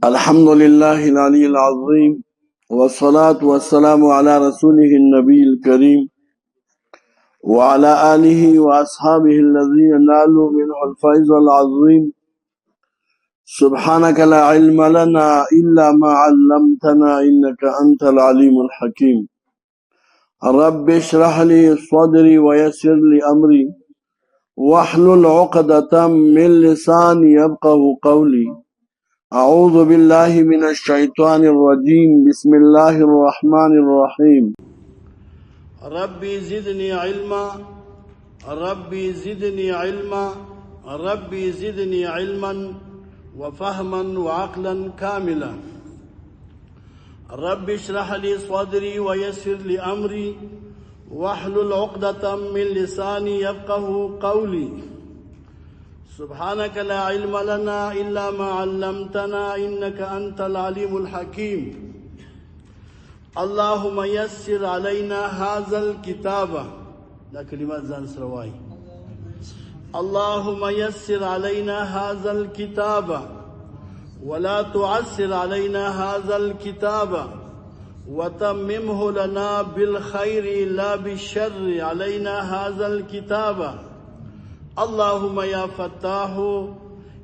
الحمد لله العلي العظيم، والصلاة والسلام على رسوله النبي الكريم وعلى آله وأصحابه الذين نالوا منه الفيض العظيم. سبحانك لا علم لنا إلا ما علمتنا إنك أنت العليم الحكيم. رب اشرح لي صدري ويسر لي أمري واحلل عقدة من لساني يفقه قولي. أعوذ بالله من الشيطان الرجيم. بسم الله الرحمن الرحيم. ربي زدني علما، ربي زدني علما، ربي زدني علما وفهما وعقلا كاملا. رب اشرح لي صدري ويسر لي أمري واحلل عقدة من لساني يفقه قولي. سبحانك لا علم لنا إلا ما علمتنا إنك أنت العليم الحكيم. اللهم يسر علينا هذا الكتاب. لا كلمات زان سرواي. اللهم يسر علينا هذا الكتاب ولا تعسر علينا هذا الكتاب، وتممه لنا بالخير لا بالشر علينا هذا الكتاب. اللهم يا فتاح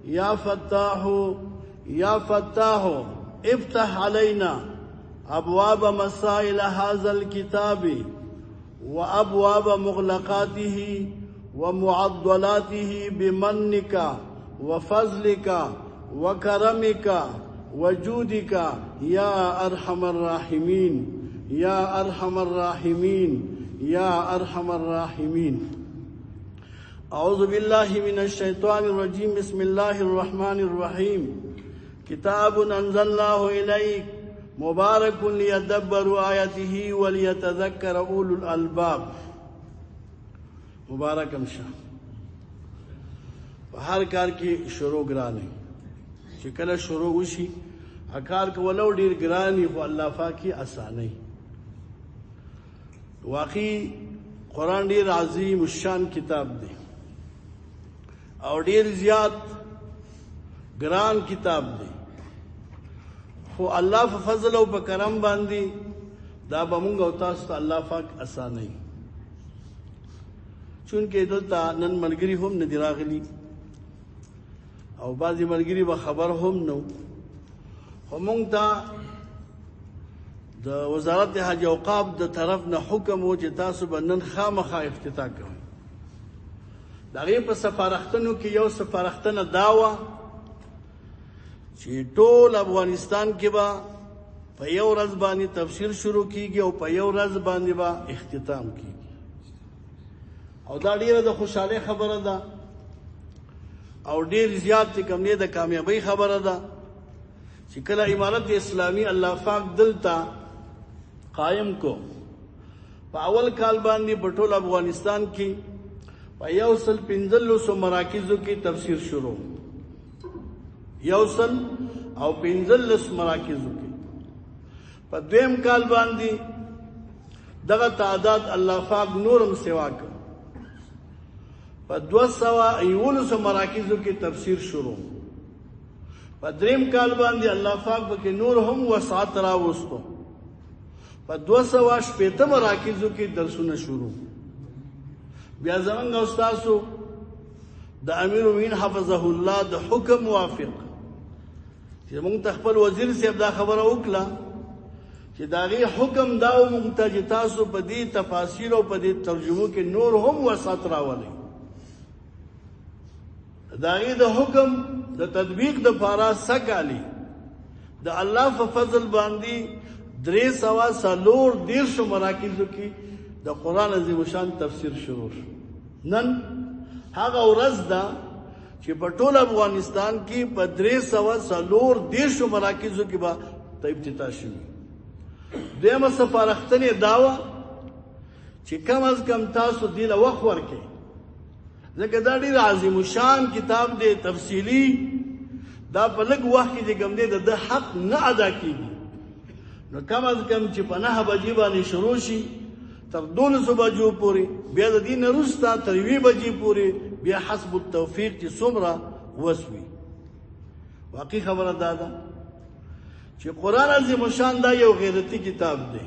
يا فتاح يا فتاح افتح علينا أبواب مسائل هذا الكتاب وأبواب مغلقاته ومعضلاته بمنك وفضلك وكرمك وجودك يا أرحم الراحمين، يا أرحم الراحمين، يا أرحم الراحمين. أعوذ بالله من الشيطان الرجيم. بسم الله الرحمن الرحيم. كتاب أنزلناه إليك مبارك ليدبروا آياته وليتذكر أولو الألباب. مبارک امشا. په هر کار کې شروع ګرانه، چې کله شروع وشي کار کولو ډیر ګراني، خو الله پاک یې اسانوي. واقعي قرآن ډیر عظیم الشان کتاب دی او ډیر زیات ګران کتاب دی، خو الله په فضل او په کرم باندې دا به مونږ او تاسو ته الله پاک اسانوي. چونکه دلته نن ملګري هم نه دي راغلي او بعضې ملګري به خبر هم نه وو، خو مونږ ته د وزارت حج اوقاف د طرف نه حکم و چې تاسو به نن خامخا افتتاح کوئ. د هغې په سفارښتنو کې یو سفارښتنه دا وه چې ټول افغانستان کې به په یو ورځ باندې تفسیر شروع کیږي او په یو ورځ باندې به اختتام کیږي، او دا ډیره د خوشحالۍ خبره ده او ډیر زیات چې کوم دی د کامیابۍ خبره ده چې کله امارت اسلامي الله پاک دلته قایم کو، په اول کال باندې په ټول افغانستان کې په 115 مراکزو کې تفسیر شروع، 115 مراکزو کې. په دویم کال باندې دغه تعداد الله پاک نورم سیوا کړ، په 211 مراکزو کې تفسیر شروع. په دریم کال باندې الله پاک پکې نور هم وسعت راوستو، په 260 مراکزو کې درسونه شروع. بیا زمونږ او ستاسو د امیر المؤمنین حفظه الله د حکم موافق چې مونږ ته خپل وزیر صاحب دا خبره وکړه چې د هغې حکم دا و مونږ ته چې تاسو په دې تفاسیر او په دې ترجمو کې نور هم وسعت راولئ. د هغې د حکم د تطبیق دپاره سږکالي د الله په فضل باندې 334 مراکزو کې د قرآن عظیم الشان تفسیر شروع شو. نن هغه ورځ ده چې په ټول افغانستان کې په 334 مراکزو کې به افتتاح شوي. دویمه سفارښتنې دا وه چې کم از کم تاسو دې له وخت ورکړئ، ځکه دا ډېر عظیم الشان کتاب دی، تفصیلي، دا په لږ وخت کې چې کوم دی د ده حق نه ادا کېږي. نو کم از کم چې په 9 بجې باندې شروع شي تر 12 بجو پورې، بیا د دې نه وروسته تر 1 بجې پورې، بیا حسب التوفیق چې څومره وس وي. واقعي خبره دا ده چې قرآن عظیم الشان دا یو غیرتی کتاب دی،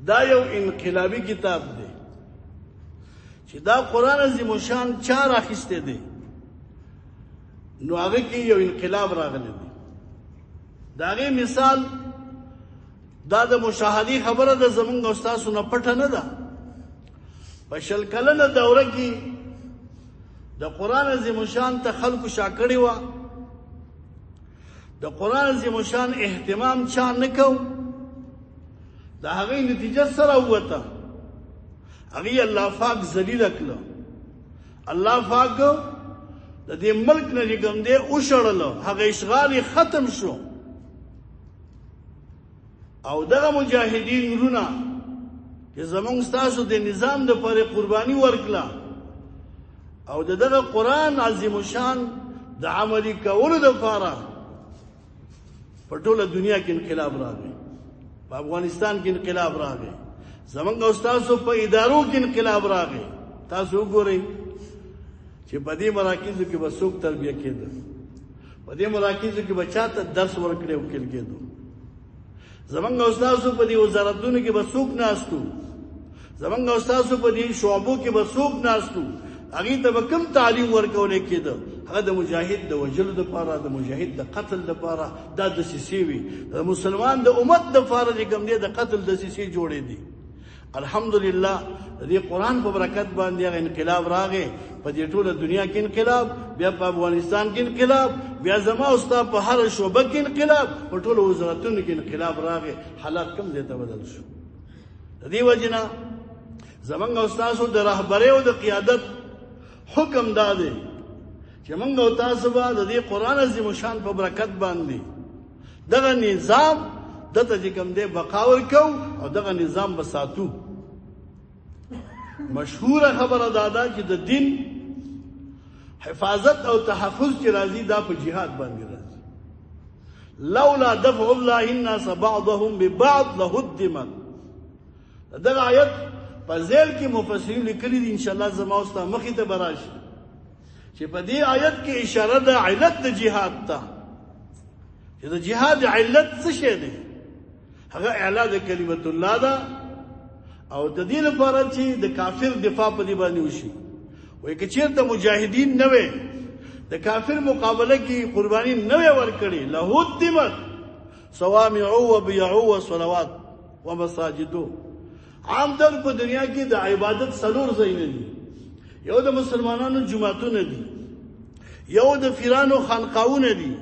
دا یو انقلابي کتاب دی، چې دا قرآن عظیم الشان چا راخیستی دی نو هغه کې یو انقلاب راغلی دی. د هغې مثال دا د مشاهدې خبره ده، زمونږ او ستاسو نه پټه نه ده. په 20 کلنه دوره کې د قرآن عظیم الشان ته خلکو شا کړې وه، د قرآن عظیم الشان اهتمام چا نه کو، د هغې نتیجه سره ووته، هغې الله پاک ذلیله کړه. الله پاک د دې ملک نه چې کوم دی وشړلو، هغه اشغال یې ختم شو. او دغه مجاهدین وروڼه چې زمونږ ستاسو د نظام دپاره قرباني ورکړه او د دغه قرآن عظیم الشان د عملي کولو دپاره په ټوله دنیا کې انقلاب راغی، په افغانستان کې انقلاب راغی، زمونږ او ستاسو په ادارو کې انقلاب راغی. تاسو وګورئ چې په دې مراکزو کې به څوک تربیه کېده، په دې مراکزو کې به چا ته درس ورکړی او کېل کېدو، زمونږ او ستاسو په دې وزارتونو کې به څوک ناستو، زمونږ او ستاسو په دې شعبو کې به څوک ناستو، هغې ته به کوم تعلیم ورکولی کېده؟ هغه د مجاهد د وژلو دپاره، د مجاهد د قتل دپاره دا دسیسې وي، د مسلمان د امت دپاره چې کوم دی د قتل دسیسې جوړې دي. الحمدلله د دې قرآن په برکت باندې هغه انقلاب راغی، په دې ټوله دنیا کې انقلاب، بیا په افغانستان کې انقلاب، بیا زما او ستا په هره شعبه کې انقلاب، په ټولو وزارتونو کې انقلاب راغی. حالات کوم ځای ته بدل شو. د دې وجې نه زمونږ او ستاسو د رهبرۍ او د قیادت حکم دا دی چې موږ او تاسو به د دې قرآن عظیم الشان په برکت باندې دغه نظام دته چې کوم دی بقا ورکوو او دغه نظام به ساتو. مشهوره خبره دا ده چې د دین حفاظت او تحفظ چې راځي دا په جهاد باندې راځي. لولا دفع الله الناس بعضهم ببعض لهدمت. دغه آیت په ذیل کې مفسرین لیکلي دي، انشاءالله زما او ستا مخې ته به راشي چې په دې آیت کې اشاره ده علت د جهاد ته، چې د جهاد علت څه شی دی؟ هغه اعلا د کلمت الله ده، او د دې لپاره چې د کافر دفاع په دې باندې وشي. وایي که چېرته مجاهدین نه وی، د کافر مقابله کې قرباني نه وی ورکړې، لهدمت صوامعو وبیعو وصلوات ومساجدو. عام طور په دنیا کې د عبادت څلور ځایونه دي، یو د مسلمانانو جوماتونه دي، یو د فیرانو خانقاهونه دي،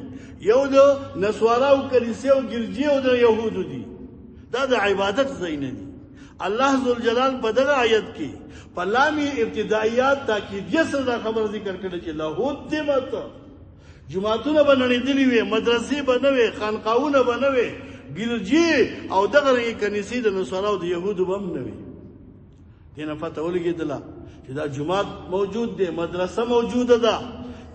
یو د نسواراو کلیسې او ګرجې او د یهودو دي. دا د عبادت ځایونه دي. الله ذوالجلال په دغه آیت کې په لام ابتدائیات تاکیدیه سره دا خبره ذکر کړې چې لهدمت، جوماتونه به نړېدلي وي، مدرسې به نه وي، خانقاهونه به نه وي، ګرجې او دغه رنګې کنیسې د نصاراو د یهودو به هم نه وي. دې نه پته ولګېدله چې دا جومات موجود دی، مدرسه موجوده ده،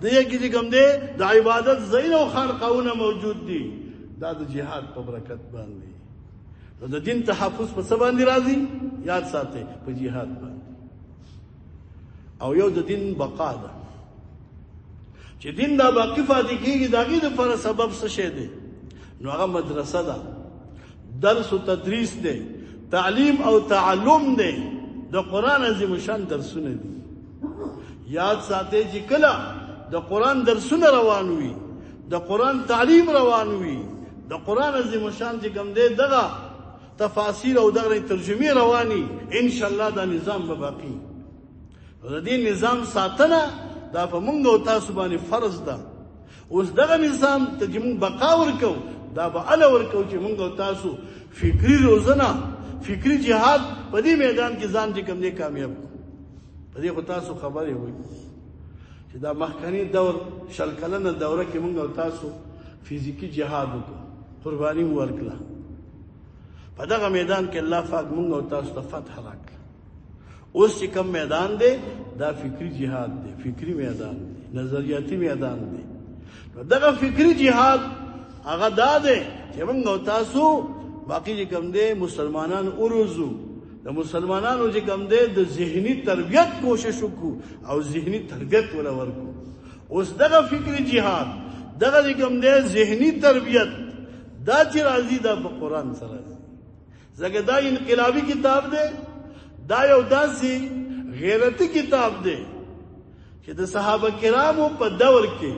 دې کې چې کوم دی د عبادت ځایونه او خانقاهونه موجود دي، دا د جهاد په برکت باندې. نو د دین تحفظ په څه باندې راځي؟ یاد ساتئ، په جهاد باندې. او یو د دین بقا ده، چې دین دا باقي پاتې کېږي، د هغې دپاره سبب څه شی دی؟ نو هغه مدرسه ده، درس و تدریس دی، تعلیم او تعلم دی، د قرآن عظیم الشان درسونه دي. یاد ساتئ چې کله د قرآن درسونه روان وي، د قرآن تعلیم روان وي، د قرآن عظیم الشان چې کوم دی دغه تفاسیر او دغه ترجمې رواني، انشاءالله دا نظام به باقي. د دې نظام ساتنه دا په موږ او تاسو باندې فرض ده. اوس دغه نظام ته چې موږ بقا ورکوو، دا به هله ورکوو چې موږ او تاسو فکري روزنه، فکري جهاد په دې میدان کې ځان چې کوم دی کامیاب کړو. په دې خو تاسو خبرې وئ چې دا مخکنی دور 20 کلنه دوره کې موږ او تاسو فزیکي جهاد وکړو، قرباني مو ورکړه. په دغه میدان کې الله پاک موږ او تاسو ته فتح راکړه. اوس چې کوم میدان دی دا فکري جهاد دی، فکري میدان دی، نظریاتي میدان دی. نو دغه فکري جهاد هغه دا دی چې موږ او تاسو باقي چې کوم دی مسلمانان وروزو، د مسلمانانو چې کوم دی د ذهني تربیت کوشش وکړو او ذهني تربیت وله ورکړو. اوس دغه فکري جهاد دغه چې کوم دی ذهني تربیت، دا چې راځي دا په قرآن سره راځي، ځکه دا انقلابي کتاب دی، دا یو داسې غیرتي کتاب دی چې د صحابه کرامو په دور کې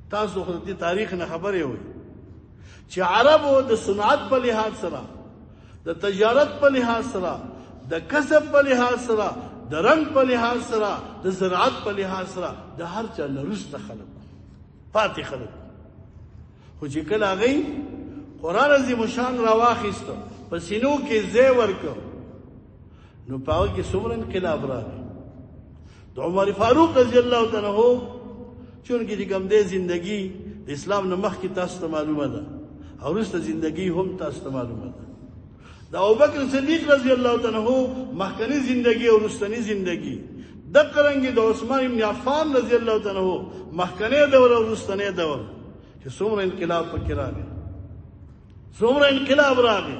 تاسو خو د دې تاریخ نه خبرې وئ چې عربو د صنعت په لحاظ سره، د تجارت په لحاظ سره، د کسب په لحاظ سره، د رنګ په لحاظ سره، د زراعت په لحاظ سره د هر چا نه وروسته خلک پاتې خلک. خو چې کله هغوی قرآن عظیم الشان راواخیست، په سینو کې ځای ورکړ، نو په هغه کې څومره انقلاب راغی. د عمر فاروق رضی الله تعالی عنہ چونکې چې کوم دی زندگی د اسلام نه مخکې تاسو ته معلومه ده او وروسته زندگی هم تاسو ته معلومه ده. د ابوبکر صدیق رضی الله تعالی عنہ مخکنی زندگی او وروستنی زندگی، دغه رنګ د عثمان ابن عفان رضی الله تعالی عنہ مخکنی دور او وروستنی دور چې څومره انقلاب پکې راغی، څومره انقلاب راغی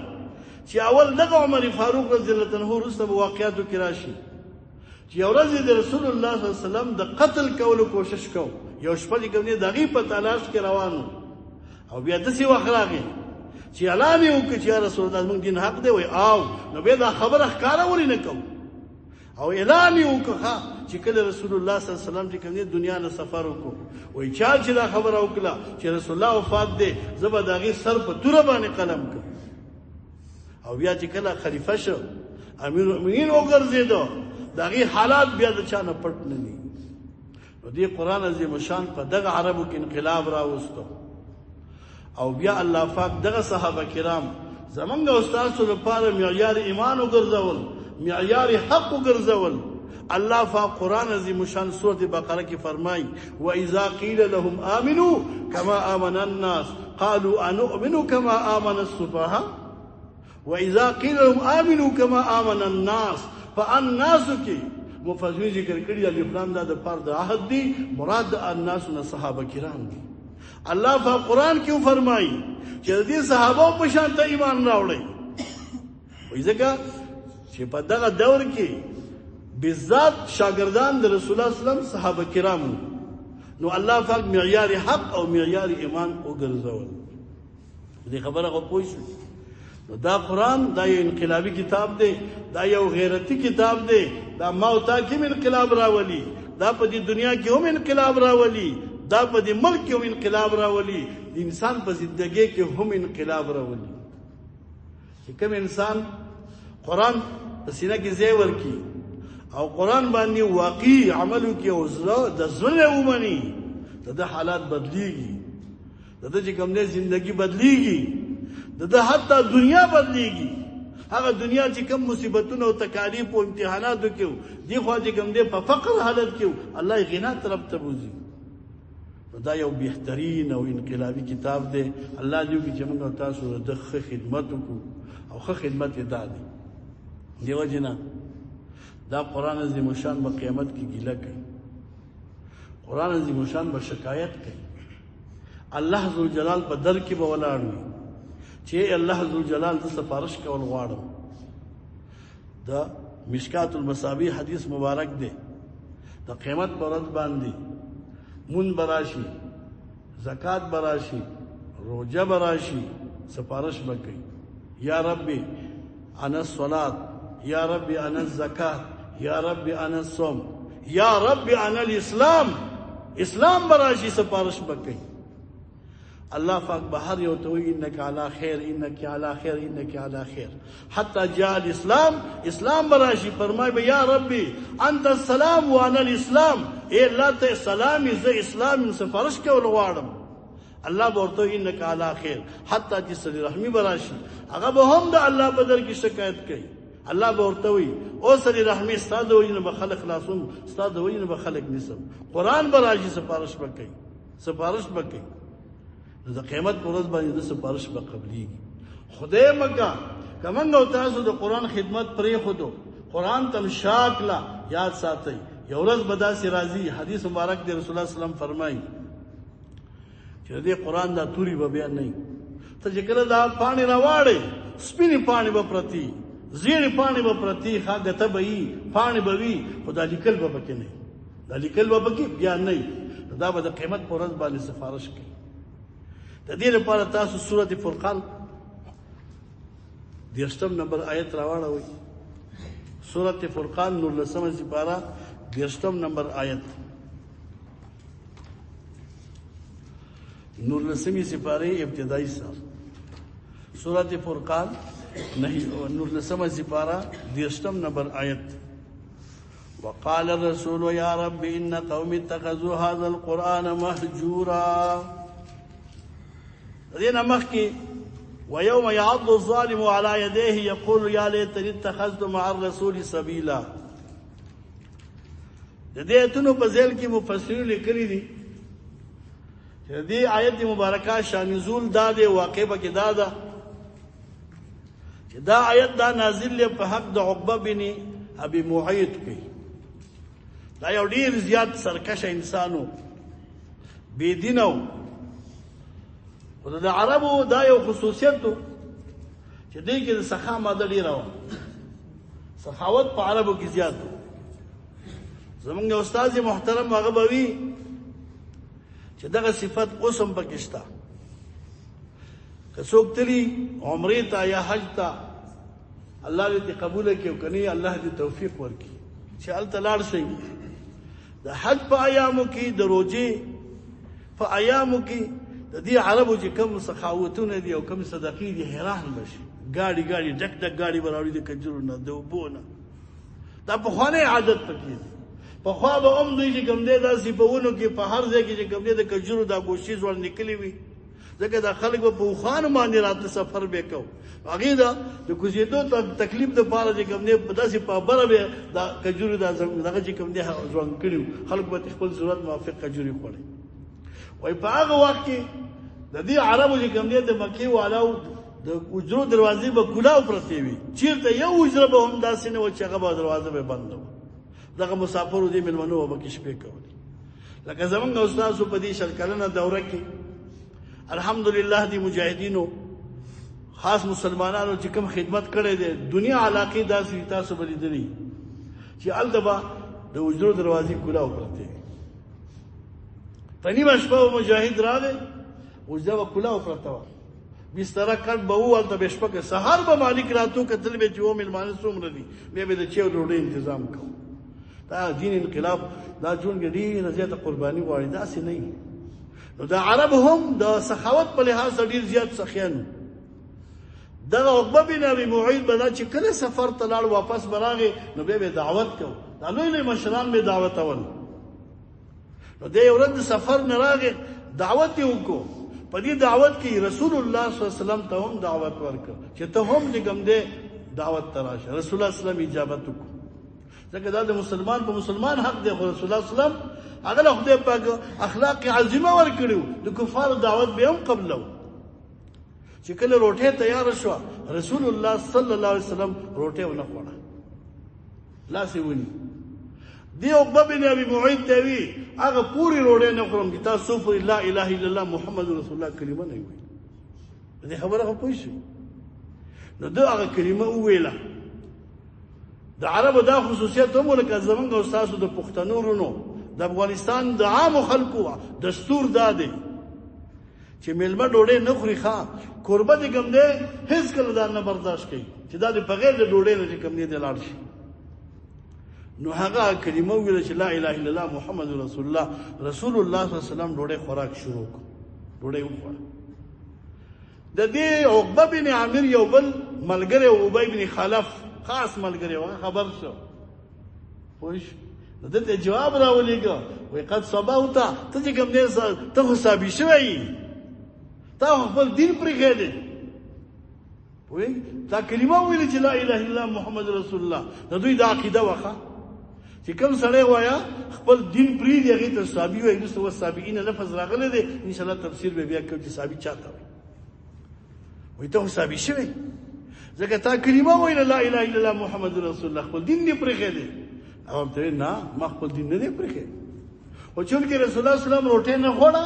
چې اول دغه عمر فاروق رضی الله تعالی عنہ وروسته په واقعاتو کې راشي چې یو ورځ د رسول الله صلی الله علیه وسلم د قتل کولو کوشش کو، یو شپه چې کوم دی د هغې په تلاش کې روان و، او بیا داسې وخت راغی چې اعلان یې وکړ چې یا رسول الله زموږ دین حق دی، وایي او نو بیا دا خبره ښکاره ولې نه کوو؟ او اعلان یې وکړ چې کله رسول الله صلی الله علیه وسلم چې کوم دی دنیا نه سفر وکړو، وایي چا چې دا خبره وکړه چې رسول الله وفات دی، زه به د هغې سر په توره باندې قلم کړم. او بیا چې کله خلیفه شو، امیر المؤمنین وګرځېدو، د هغې حالات بیا د چا نه پټ نه دي. نو دې قرآن عظیم الشان په دغه عربو کې انقلاب راوستو. او بیا الله پاک دغه صحابه کرام زمونږ او ستاسو لپاره معیار ایمان وګرځول، معیار حق وګرځول. الله پاک قرآن عظیم الشان سورة بقره کې فرمایي وإذا قیل لهم آمنوا كما آمن الناس قالوا أنؤمن كما آمن السفهاء وإذا قیل لهم آمنوا كما آمن الناس. فالناس کې مفسرین ذکر کړي الف لام دا د پاره د عهد دی، مراد د الناس نه صحابه کرام دي. الله په قرآن کې فرمایي چې د دې صحابه په شان ته ایمان راوړئ. وایي ځکه چې په دغه دور کې بالذات شاګردان د رسول الله صلی الله علیه وسلم صحابه کرام وو، نو الله پاک معیار حق او معیار ایمان وګرځول. دې خبره خو پوه شو. نو دا قرآن دا یو انقلابي کتاب دی، دا یو غیرتي کتاب دی، دا ما او تا کې هم انقلاب راولي، دا په دې دنیا کې هم انقلاب راولي، دا په دې ملک کې هم انقلاب راولي، د انسان په زندګۍ کې هم انقلاب راولي. چې کوم انسان قرآن په سینه کې ځای ورکړي او قرآن باندې واقعي عمل وکړي او زړه د زړه ومني، د ده حالات بدلیږي، د ده چې کوم دی زندګي بدلیږي، د ده حتی دنیا بدلیږي. هغه دنیا چې کوم مصیبتونه او تکالیف او امتحاناتو کې وو، دې خوا چې کوم دی په فقر حالت کې وو، الله یې غنا طرف ته بوځي. نو دا یو بهترین او انقلابي کتاب دی. الله دې وکړي چې موږ او تاسو د ده ښه خدمت وکړو، او ښه خدمت یې دا دی. دې وجې نه دا قرآن عظیم الشان به قیامت کې ګیله کوي، قرآن عظیم الشان به شکایت کوي. الله ذوالجلال په در کې به ولاړ وي چې الله ذوالجلال زه سفارش کول غواړم. د مشکات المصابیح حدیث مبارک دی، د قیامت پر ورځ باندې مون به راشي، زکات به راشي، روژه به راشي، سفارش به کوي یا ربي انا الصلاة، یا ربي انا الزکات، یا ربي انا الصوم، یا ربي انا الاسلام. اسلام به راشي، سفارش به کوي. الله پاک به هر یو ته وایي انک علی خیر، انک علی خیر، انک علی خیر، حتی جاء الاسلام. اسلام به راشي، فرمایي به یا ربي انت السلام وانا الاسلام، ای الله ته سلام یې، زه اسلام یم، سفارش کول غواړم. الله به ورته وایي انک علی خیر، حتی چې صلې رحمي به راشي، هغه به هم د الله په در کې شکایت کوي. الله به ورته وایي او صلې رحمي ستا د وجې نه به خلک خلاصوم، ستا د وجې نه به خلک نیسم. قرآن به راشي، سفارش به کوي، سفارش به کوي. نو د قیامت پر ورځ باندې د سفارش به قبلیږي. خدای مکه که موږ او تاسو د قرآن خدمت پرېښودو، قرآن ته هم شا کړه، یاد ساتئ یو ورځ به داسې راځي. حدیث مبارک دی، رسول الله صلی الله علیه وسلم فرمایي چې د دې قرآن دا توري به بیا نه وي. ته چې کله دا پاڼې راواړې، سپینې پاڼې به پرتې، زیړې پاڼې به پرتې، ښه ګته به وي، پاڼې به وي، خو دا لیکل به پکې نه وي، دا لیکل به پکې بیا نه وي. نو دا به د قیمت پر ورځ باندې سفارش کوي. د دې لپاره تاسو سورة فرقان 30 نمبر آیت راواړوئ. سورة فرقان 19 سپاره 30 نمبر آیت، 19 سپاره ابتدایي سر، سورة فرقان 19 سپاره 30 نمبر آیت. وقال الرسول يا رب إن قوم اتخذوا هذا القرآن مهجورا. دین مخکې ويوم يعض الظالم على يديه يقول يا ليتني اتخذت مع الرسول سبيلا. د دې آیتونو په ذیل کې مفسرین لیکلي دي چې د دې آیت مبارکه شان نزول دا دی، واقع به کې دا ده چې دا آیت دا نازل دی په حق د عقبه بن ابي معيط کې. دا یو ډیر زیات سرکش انسانو، بې دینه و. خو د عربو دا یو خصوصیت و چې دوی کې د سخا ماده ډېره وه، سخاوت په عربو کې زیات و. زمونږ استاد محترم هغه به وي چې دغه صفت اوس هم پکې شته. که څوک تلي عمرې ته یا حج ته، الله دې قبول کړي او که نه الله دې توفیق ورکړي چې هلته لاړ شئ. د حج په ایامو کې، د روژې په ایامو کې، د دې عربو چې کوم سخاوتونه دي او کوم صدقې دي، حیران به شي. ګاډي ګاډي ډک ډک ګاډي به راوړي د کجورو نه، د اوبو نه. دا پخوانی عادت پکې دی. پخوا به هم دوی چې کوم دی داسې په ونو کې په هر ځای کې چې کوم دی د کجورو دا ګوشې ځوړندې کړې وي، ځکه دا خلک به په اوښانو باندې راته سفر به کوو. هغې دا د کوزېدو تکلیف دپاره چې کوم دی په داسې په بره به دا کجورو دا دغه چې کوم دی ځوړند کړي وو. خلک به خپل ضرورت موافق کجورې خوړې. وایي په هغه وخت کې د دې عربو چې کوم دی د مکې والاو د حجرو دروازې به کلاو پرتې وي، چېرته یو حجره به هم داسې نه وه چې هغه به دروازه به بنده وه. دغه مسافرو دې مېلمنو به پکې شپې کولې. لکه زمونږ استادو په دې 20 کلنه دوره کې الحمدلله دې مجاهدینو خاص مسلمانانو چې کوم خدمت کړی دی، دنیا علاقې داسې تاسو به لیدلي چې هلته به د حجرو دروازې کلاو پرتې وي. په نیمه شپه به مجاهد راغی، حجره به کلاو پرته وه، بستره کټ به و، هلته به شپه کې سهار به مالک راتو کتل به چې و مېلمانه څومره دي، بیا به د چای او ډوډۍ انتظام کوو. دا دین انقلاب دا ژوند کې ډېره زیاته قرباني غواړي، داسې نه وي. نو د عرب هم د سخاوت په لحاظ سره ډېر زیات سخیان وو. دغه عقبه بن ابي معيط به دا چې کله سفر ته لاړ واپس به راغی، نو بیا به دعوت کوو. دا لوی لوی مشران به دعوتول. نو دی یو ورځ د سفر نه راغی، دعوت یې وکړو. په دې دعوت کې رسول الله صلی الله علیه وسلم ته هم دعوت ورکړ چې ته هم چې کوم دی دعوت ته راشه. رسول الله صلی الله علیه وسلم اجابت وکړو، ځکه دا د مسلمان په مسلمان حق دی. خو رسول الله صلی الله علیه وسلم هغه له خدای پاک اخلاق عظیمه ورکړي وو، د کفارو دعوت به هم قبلو. چې کله روټۍ تیاره شوه، رسول الله صلی الله علیه وسلم روټۍ ونه خوړه، لاس یې ونیو. دی عقبه بن ابي معيط ته وی هغه پورې روټۍ نه خورم چې تاسو پورې لا اله الا الله محمد رسول الله کلمه نه ویل. دې خبره خو پوه شئ. نو ده هغه کلمه وویله. د عربو دا خصوصیت هم لکه زمونږ او ستاسو د پښتنو وروڼو د افغانستان د عامو خلکو دستور دا دی چې مېلمه ډوډۍ نه خوري، ښه کوربه دې کوم دی هېڅکله دا نه برداشت کوي چې دا دې بغیر د ډوډۍ نه چې کوم دی لاړ شي. نو هغه کلمه وویله چې لا اله الا الله محمد رسول الله. رسول الله صلی الله علیه وسلم ډوډۍ خوراک شروع کړ، ډوډۍ وخوړه. د دې عقبه بن عامر یو بل ملګری ابی بن خلف، خاص ملګری و، هغه خبر شو، پوه شو. نو ده ته جواب راولېږه، وایي قد صبوت، ته چې کوم دی ته خو صابي شوی یې، تا خو خپل دین پرېښی دی، پوهېږې؟ تا کلمه وویله چې لا اله الا الله محمد رسول الله. د دوی دا عقیده وه چې کوم سړی وایا خپل دین پرېږدي هغې ته صابي وایي. وروسته اوس صابئین لفظ راغلی دی، انشاءالله تفسیر به بیا کوو چې صابي چا ته وایي. وایي ته خو صابي شوی، ځکه تا کلمه وویله لا اله الا الله محمد رسول الله، خپل دین دې پرېښی دی. هغه ورته ویل نه، ما خپل دین نه دی پرېښی، خو چونکې رسول الله صلی الله علیه وسلم روټۍ نه خوړه،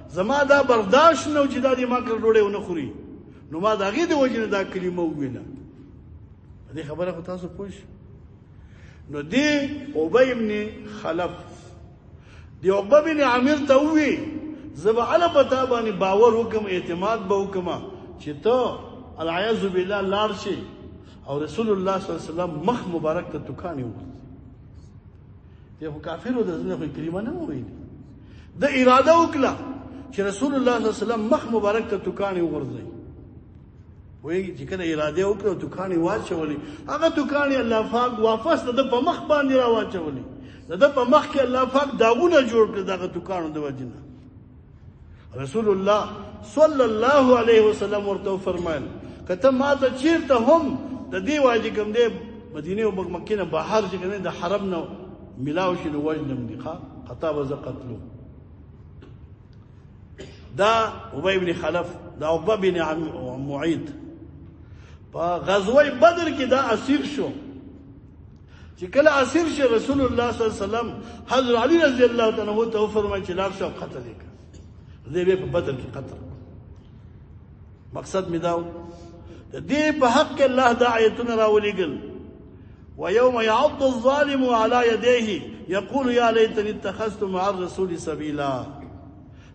زما دا برداشت نه و چې دا دې ما کله ډوډۍ ونه خوري، نو ما د هغې د وجې نه دا کلمه وویله. په دې خبره خو تاسو پوه شئ. نو دې ابی بن خلف دی عقبه بن عامر ته ووی زه به هله په تا باندې باور وکم، اعتماد به وکم چې ته العیاذ بالله لاړ شې او رسول الله صلی الله علیه وسلم مخ مبارک ته توکانې وغورځوي. دی خو کافر و، د زړه خو یې کلمه نه وه ویلې. ده اراده وکړه چې رسول الله صلی الله علیه وسلم مخ مبارک ته توکانې وغورځوي. پوهېږي چې کله اراده وکړه او توکانې واچولې، هغه توکانې الله پاک واپس د ده په مخ باندې راواچولې. د ده په مخ کې الله پاک داغونه جوړ کړل دغه توکانو د وجې نه. رسول الله صلی الله علیه وسلم ورته وفرمایل که ته ما ته چیرته هم د دې وای چې کوم دی مدینې او مکې نه بهر چې کوم دی د حرم نه ملاو شي نو وژنم دي، ښه خطا به زه قتلوم. دا ابی بن خلف، دا عقبه بن معید په غزوه بدر کې دا اسیر شو. چې کله اسیر شي رسول الله صلی الله علیه وسلم حضرت علی رضی الله تعالی عنہ ته وفرمایل چې لاړ شه او قتل یې کړه. دی به په بدر کې قتل کړ. مقصد مې دا و د دې په حق کې الله دا آیتونه راولېږل، ويوم يعض الظالم على يديه يقول يا ليتني اتخذت مع الرسول سبيلا.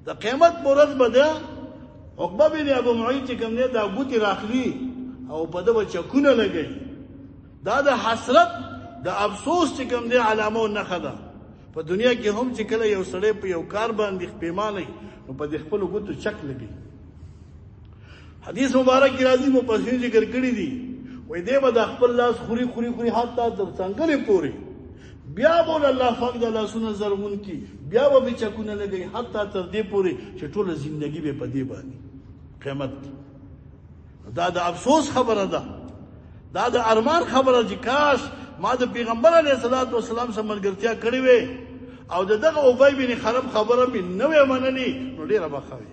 د قیامت پر ورځ به ده عقبه بن ابو معیط چې کوم دی دا ګوتې راخلي او په ده به چکونه لګوي. دا د حسرت د افسوس چې کوم دی علامه او نښه ده. په دنیا کې هم چې کله یو سړی په یو کار باندې پېمانه وي نو په دې خپلو ګوتو چک لګوي. حدیث مبارک کې راځي، مفسرین ذکر کړي دي، وایي دی به د خپل لاس خوري خوري خوري حتی تر څنګلې پورې، بیا به له الله پاک د لاسونه زرغون کړي، بیا به پرې چکونه لګوي حتی تر دې پورې چې ټوله زندګي به په دې باندې قیامت کې. دا د افسوس خبره ده، دا د ارمان خبره چې کاش ما د پیغمبر علیه الصلاة والسلام سره ملګرتیا کړې وي او د دغه ابی بن خلف خبره مې نه وی منلې نو ډېره به ښه وي.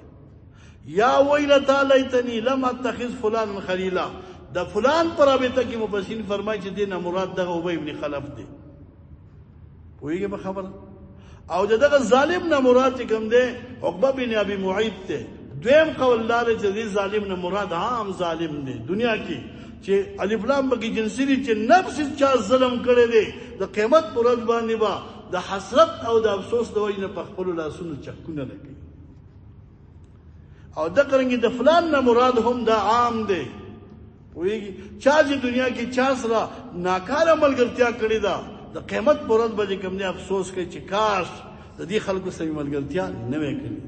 یا ویلتا لیتنی لم اتخذ فلانا خلیلا. د فلان پر رابطه کې مفسرین فرمایي چې دې نه مراد دغه ابی بن خلف دی. پوهېږې په خبره؟ او د دغه ظالم نه مراد چې کوم دی عقبه بن ابي معیط دی. دویم قول دا دی چې دې ظالم نه مراد عام ظالم دی دنیا کې چې الف لام پکې جنسي دي، چې نفس چا ظلم کړی دی د قیامت پر ورځ باندې به د حسرت او د افسوس د وجې نه په خپلو لاسونو چکونه لګوي. او دقرنګي د فلان نه مراد هم دا عام دی. پوهېږي چا چې دنیا کې چا سره ناکاره ملګرتیا کړې ده د قیامت پر ورځ به چې کوم دی افسوس کوي چې کاش د دې خلکو سره ملګرتیا نه وای کړې.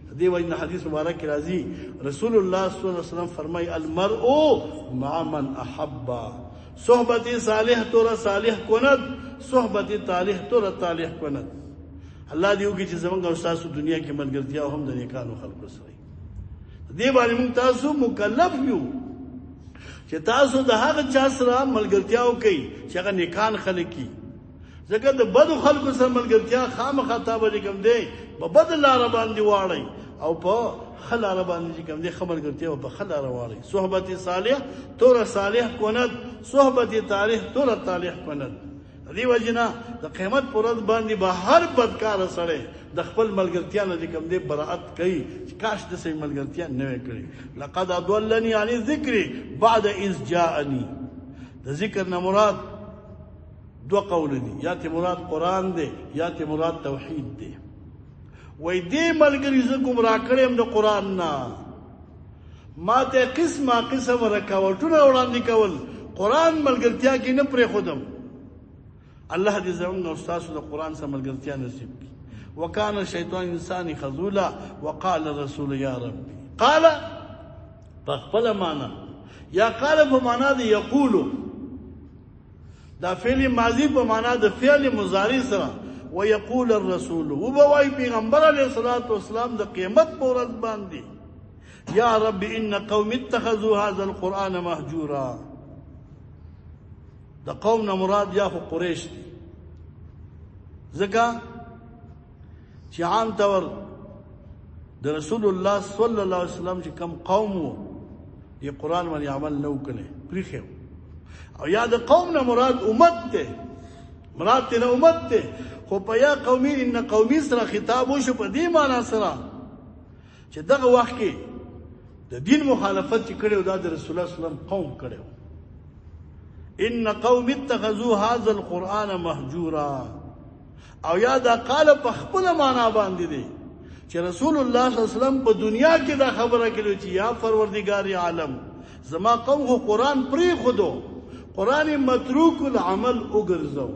د دې وجې نه حدیث مبارک کې راځي رسول الله صلی الله علیه وسلم فرمایي المرء مع من احب، صحبت صالح تور صالح کند، صحبت طالح تور طالح کند. الله دې وکړي چې زمونږ او ستاسو دنیا کې ملګرتیا هم د نیکانو خلکو سره وي. دې باندې موږ تاسو مکلف یو چې تاسو د هغه چا سره ملګرتیا وکړئ چې هغه نیکان خلک وي، ځکه د بدو خلکو سره ملګرتیا خامخا تا به چې کوم دی په بده لاره باندې واړئ او په ښه لاره باندې چې کوم دی ښه ملګرتیا به په ښه لاره واړئ. صحبت صالح تور صالح کند، صحبت طالح تور طالح کند. دې وجې نه د قیامت پر ورځ باندې به هر بدکاره سړی د خپل ملګرتیا نه چې کوم دی براعت کوي چې کاش داسې ملګرتیا نه وی کړې. لقد اضلني عن الذکر بعد اذ جاءني. د ذکر نه مراد دوه قول دي، یا ته مراد قرآن دی یا ته مراد توحید دی. وای دې ملګري زه ګمراه کړی یم د قرآن نه، ما ته قسمه قسم رکاوټونه وړاندې کول، قرآن ملګرتیا کې نه پرېښودم. الله دې زموږ او ستاسو د قرآن سره ملګرتیا نصیب کړي. وکان الشیطان انسان خذولا وقال الرسول یا ربي. قال په خپله معنا یا قال په معنا د یقولو، دا فعل ماضی په معنا د فعل مضارع سره. ويقول الرسول، وبوای پیغمبر علیه الصلاة والسلام د قیامت په ورځ باندې یا رب ان قوم اتخذوا هذا القرآن مهجورا. د قوم نه مراد یا خو قریش دي، ځکه چې عام طور د رسول الله صلی الله علیه وسلم چې کم قوم وو دې قرآن باندې عمل نه وکړي پریښی، او یا د قوم نه مراد امت دی، مراد ترې نه امت دی. خو په یا قومي ان قومي سره خطاب وشو په دې معنا سره چې دغه وخت کې د دین مخالفت چې کړی و دا د رسول الله صلی الله علیه وسلم قوم کړی و. ان قوم اتخذوا هذا القرآن مهجورا. او یا دا قال په خپل معنا باندې دی چې رسول الله صلی الله علیه وسلم په دنیا کې دا خبره کړې چې یا پروردګار عالم، زما قوم خو قرآن پرې خودو، قرآن متروک العمل وګرځو.